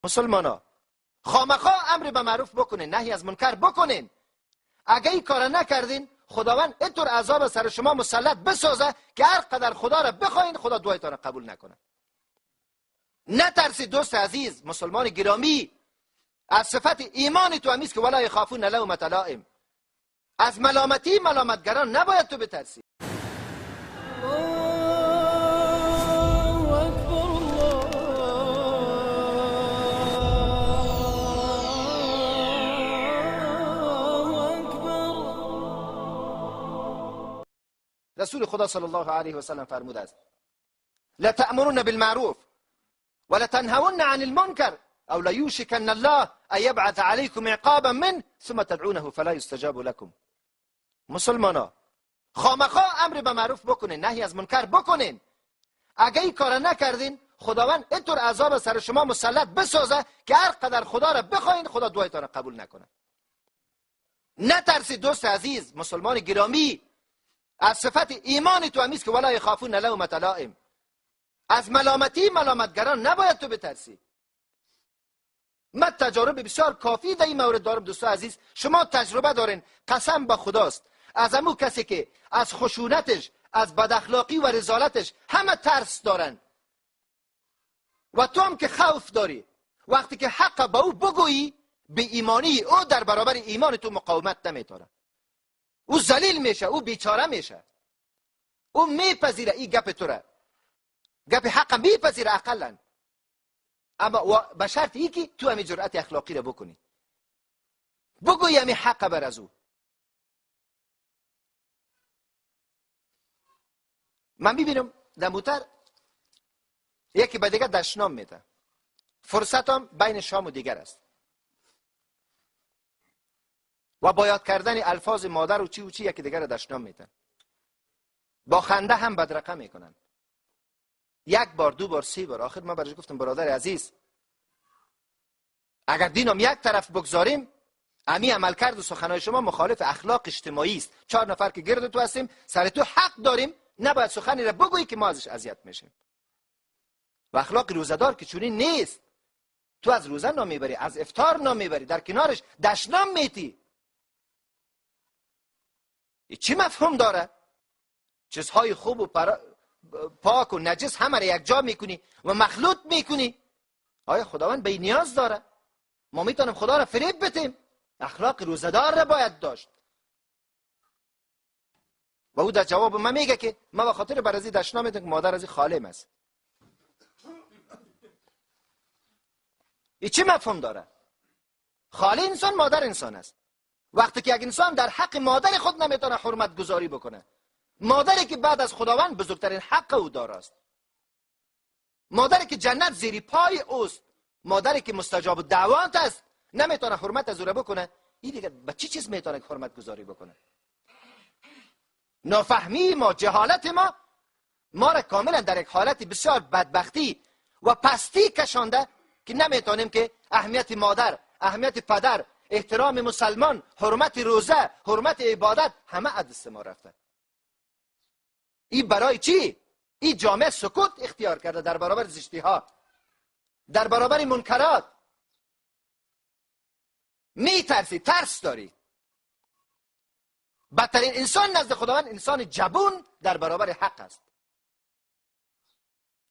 مسلمانا خامخا امر به معروف بکنین، نهی از منکر بکنین. اگه این کار نکردین خداوند اینطور عذاب سر شما مسلط بسازه که هر قدر خدا را بخواین خدا دعایتان را قبول نکنه. نترسی دوست عزیز، مسلمان گرامی، از صفت ایمان تو همیست که ولا یخافون لومة لائم. از ملامتی ملامتگران نباید تو بترسی. رسول خدا صلی الله علیه و سلم فرموده است: لتأمرن بالمعروف ولتنهون عن المنکر او لیوشکن الله ان یبعث علیکم عقابا منه ثم تدعونه فلا یستجاب لكم. مسلمانا خامخا امر به معروف بکنین، نهی از منکر بکنین. اگه این کار نکردین خداوند اینطور عذاب سر شما مسلط بسازه که هر قدر خدا را بخواین خدا دعایتان را قبول نکنه. نترسی دوست عزیز، مسلمان گرامی، از صفت ایمان تو همیست که ولا یخافون لومة لائم. از ملامتی ملامتگران نباید تو بترسی. من تجارب بسیار کافی در این مورد دارم دوستان عزیز، شما تجربه دارین. قسم به خداست از امو کسی که از خشونتش، از بداخلاقی و رذالتش همه ترس دارن و تو هم که خوف داری، وقتی که حق به او بگویی به ایمانی او در برابر ایمان تو مقاومت نمیتاره. او ذلیل میشه، او بیچاره میشه، او میپذیره این گپ تو را، گپ حق میپذیره اقلا، اما به شرط ای که تو همی جرأت اخلاقی را بکنی، بگویی همی حق بر از او. من میبینم در موتر یکی به دیگه دشنام میده، فرصت هم بین شام و دیگر است و با یاد کردن الفاظ مادر و چی و چی یکی دیگر را دشنام میدن، با خنده هم بدرقه میکنن. یک بار، دو بار، سه بار. آخر من برش گفتم برادر عزیز، اگر دینم یک طرف بگذاریم، امی عمل کرد و سخنای شما مخالف اخلاق اجتماعی است. 4 نفر که گرد تو هستیم، سر تو حق داریم، نباید سخنی را بگویی که ما ازش اذیت میشیم. و اخلاق روزه‌دار که چنین نیست. تو از روزه نامیبری، از افطار نامیبری، در کنارش دشنام میتی. چی مفهوم داره؟ چیزهای خوب و پاک و نجس همه را یک جا میکنی و مخلوط میکنی. آیا خداوند به نیاز داره؟ ما میتونیم خدا را فریب بدیم. اخلاق روزه‌دار را باید داشت. و او در جواب من میگه که من به خاطر برازی دشنام میدم که مادر ازی خالم است. این چی مفهوم داره؟ خاله انسان مادر انسان است. وقتی که یک انسان در حق مادر خود نمیتونه حرمت گذاری بکنه، مادری که بعد از خداوند بزرگترین حق او داراست، مادری که جنت زیر پای اوست، مادری که مستجاب دعوات است، نمیتونه حرمت از او را بکنه، این دیگه به چی چیز میتونه حرمت گذاری بکنه؟ نافهمی ما، جهالت ما، ما را کاملا در یک حالت بسیار بدبختی و پستی کشانده که نمیتونیم که اهمیت مادر، اهمیت پدر، احترام مسلمان، حرمت روزه، حرمت عبادت، همه از دست ما رفته. این برای چی؟ این جامعه سکوت اختیار کرده در برابر زشتی ها، در برابر منکرات. میترسی، ترس داری. بدترین انسان نزد خداوند انسان جبون در برابر حق است.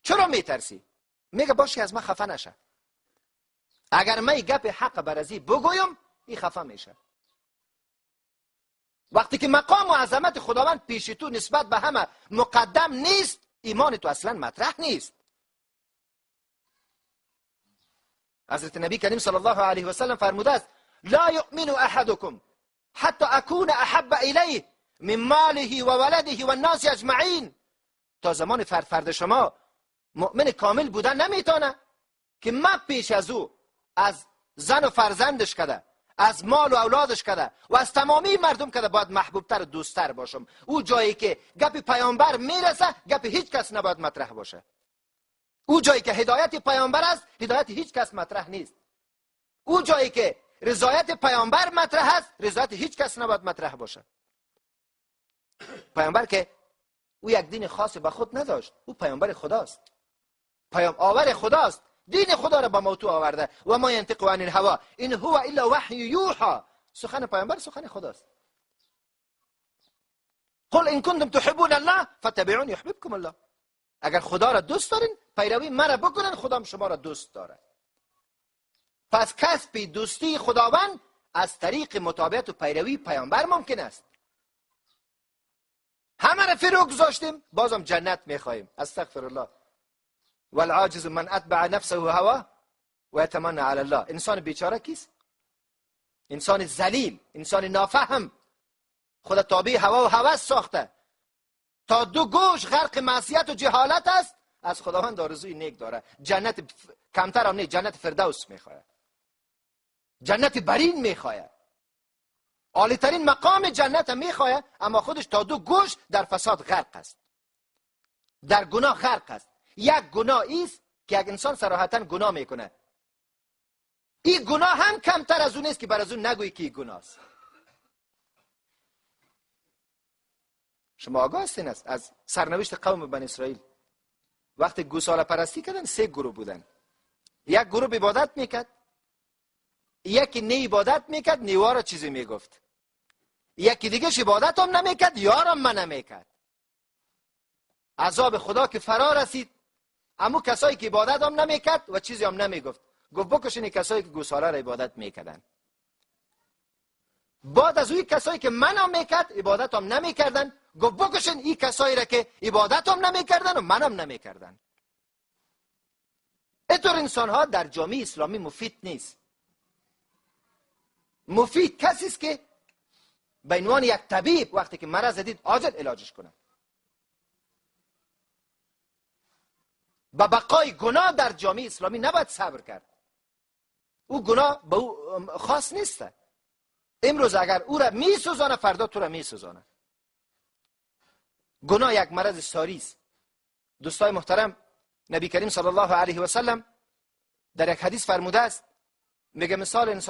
چرا میترسی؟ میگه باشه از من خفه نشه. اگر من گپ حق برازی بگویم این خفه میشه. وقتی که مقام و عظمت خداوند پیش تو نسبت به همه مقدم نیست، ایمان تو اصلا مطرح نیست. حضرت نبی کریم صلی الله علیه و سلم فرموده است: لا یؤمن احدکم حتی اکون احب الیه من ماله و ولده و الناس اجمعین. تا زمان فرد شما مؤمن کامل بودن نمیتونه که من پیش از او از زن و فرزندش کده، از مال و اولادش کده و از تمامی مردم کده باید محبوبتر و دوستتر باشم. او جایی که گپ پیامبر میرسه، گپ هیچ کس نباید مطرح باشه. او جایی که هدایت پیامبر است، هدایت هیچ کس مطرح نیست. او جایی که رضایت پیامبر مطرح است، رضایت هیچ کس نباید مطرح باشه. پیامبر که او یک دین خاص به خود نداشت، او پیامبر خداست، پیام آور خداست. دین خدا را به ما تو آورده. و ما ینطق عن الهوا ان هو الا وحی یوحی. سخن پیامبر سخن خداست. قل ان کنتم تحبون الله فاتبعونی یحببکم الله. اگر خدا را دوست دارین پیروی مرا بکنن، خدا شما را دوست داره. پس کسب دوستی خداوند از طریق متابعت و پیروی پیامبر ممکن است. همه را فرو گذاشتیم، بازم جنت میخواهیم. استغفر الله. والعاجز من اتبع نفسه هوا و یتمنى علی الله. انسان بیچاره کیست؟ انسان ذلیل، انسان نافهم، خود تابع هوا و هوس ساخته، تا دو گوش غرق معصیت و جهالت است، از خداوند آرزوی نیک داره. جنت کمتر هم نیست، جنت فردوس میخواد، جنت برین میخواد، عالی ترین مقام جنت میخواد، اما خودش تا دو گوش در فساد غرق است، در گناه غرق است. یک گناه است که یک انسان صراحتا گناه میکنه، این گناه هم کمتر از اون است که بر از اون نگویی که این گناه است. شما آگاه هستین از سرنوشت قوم بنی اسرائیل. وقتی گوساله پرستی کردن سه گروه بودن. یک گروه عبادت میکرد، یکی نه عبادت میکرد، نیوارا چیزی میگفت، یکی دیگهش عبادت هم نمیکرد، یارم من نمیکرد. عذاب خدا که فرا رسید، اما کسایی که عبادت هم نمیکرد و چیزی هم نمیگفت، گفت بکشین کسایی که گوساله را عبادت میکردن. بعد از اوی کسایی که منم میکرد عبادت هم نمیکردن، گفت بکشین این کسایی را که عبادت هم نمیکردن و منم نمیکردن. اینطور انسان ها در جامعه اسلامی مفید نیست. مفید کسی است که به عنوان یک طبیب وقتی که مرض دید عاجل علاجش کنه. به بقای گناه در جامعه اسلامی نباید صبر کرد. او گناه به او خاص نیست. امروز اگر او را میسوزانه، فردا تو را میسوزانه. گناه یک مرض ساری است. دوستای محترم، نبی کریم صلی الله علیه و سلم در یک حدیث فرموده است، میگه مثال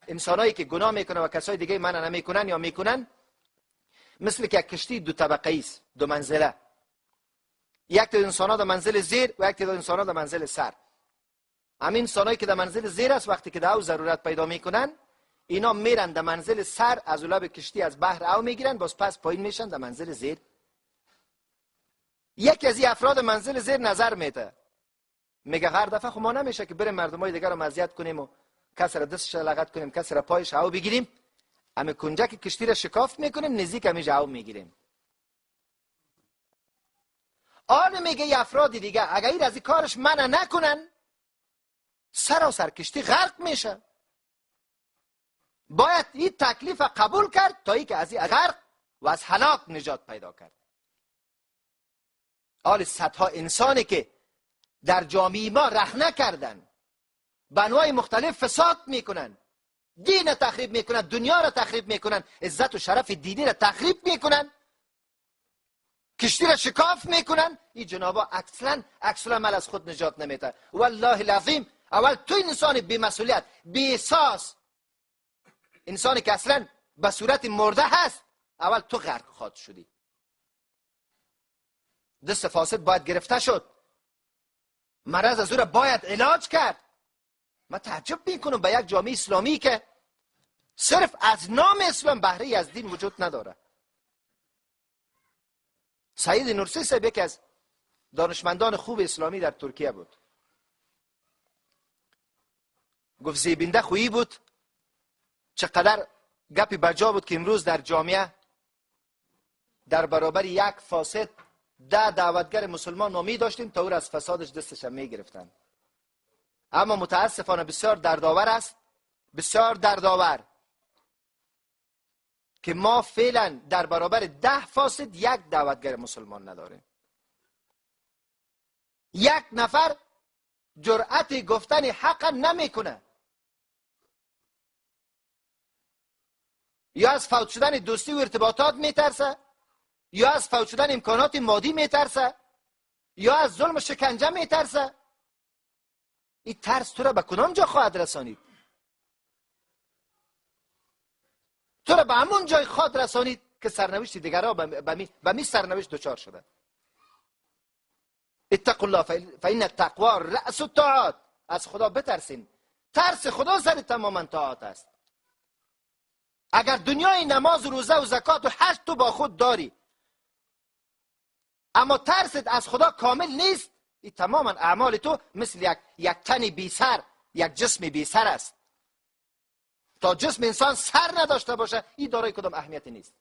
انسانایی که گناه میکنه و کسای دیگه منع نمیکنن یا میکنن، مثل که یک کشتی دو طبقه است، دو منزله. یک تعداد انسان‌ها در منزل زیر و یک تعداد انسان‌ها در منزل سر. همین انسانایی که در منزل زیر است، وقتی که در او ضرورت پیدا میکنن، اینا میرن در منزل سر، از لب کشتی از بحر او میگیرن، باز پس پایین میشن در منزل زیر. یکی از این افراد منزل زیر نظر میده، میگه هر دفعه خب ما نمیشه که بریم مردمای دیگر رو اذیت کنیم و کسی را دستش لغت کنیم، کسی را پایش او بگیریم، اما کنجک کشتی را شکافت میکنیم، نزدیک همیشه او میگیریم. آن میگه یه افراد دیگه اگر این از این کارش منع نکنن، سراسر کشتی غرق میشه. باید این تکلیف قبول کرد تا اینکه از این غرق و از هلاک نجات پیدا کرد. حال صدها انسانی که در جامعه ما رخنه کردن، به انواع مختلف فساد میکنن، دین تخریب میکنن، دنیا را تخریب میکنن، عزت و شرف دینی را تخریب میکنن، کشتی را شکاف میکنن، این جنابا اصلا عکس العمل از خود نجات نمیده. والله العظیم اول تو انسان بی مسئولیت، بی احساس، انسانی که اصلا به صورت مرده هست، اول تو غرق خواهد شدی. دست فاسد باید گرفته شد، مرض از او را باید علاج کرد. من تعجب میکنم به یک جامعه اسلامی که صرف از نام اسلام بهره از دین وجود نداره. سعید نورسی صاحب یکی از دانشمندان خوب اسلامی در ترکیه بود. گفت زیبنده خویی بود، چقدر گپی بجا بود که امروز در جامعه در برابر یک فاسد 10 دعوتگر مسلمان ما می داشتیم تا او را از فسادش دستش می گرفتن. اما متاسفانه بسیار دردآور است، بسیار دردآور که ما فعلا در برابر 10 فاسد یک دعوتگر مسلمان نداریم. یک نفر جرأت گفتن حق نمیکنه، یا از فوت شدن دوستی و ارتباطات میترسه، یا از فوت شدن امکانات مادی میترسه، یا از ظلم و شکنجه میترسه. این ترس تو را به کدام جا خواهد رسانید؟ تو را به همون جای خواهد رسانید که سرنوشت دیگرها به می سرنوشت دچار شده. اتقوا الله فإن التقوى رأس الطاعات. از خدا بترسین، ترس خدا سر تماما طاعات است. اگر دنیای نماز و روزه و زکات و حج تو با خود داری اما ترست از خدا کامل نیست، این تماما اعمال تو مثل یک تن بی سر، یک جسم بی سر است. تا جسم انسان سر نداشته باشه این دارای کدام اهمیتی نیست.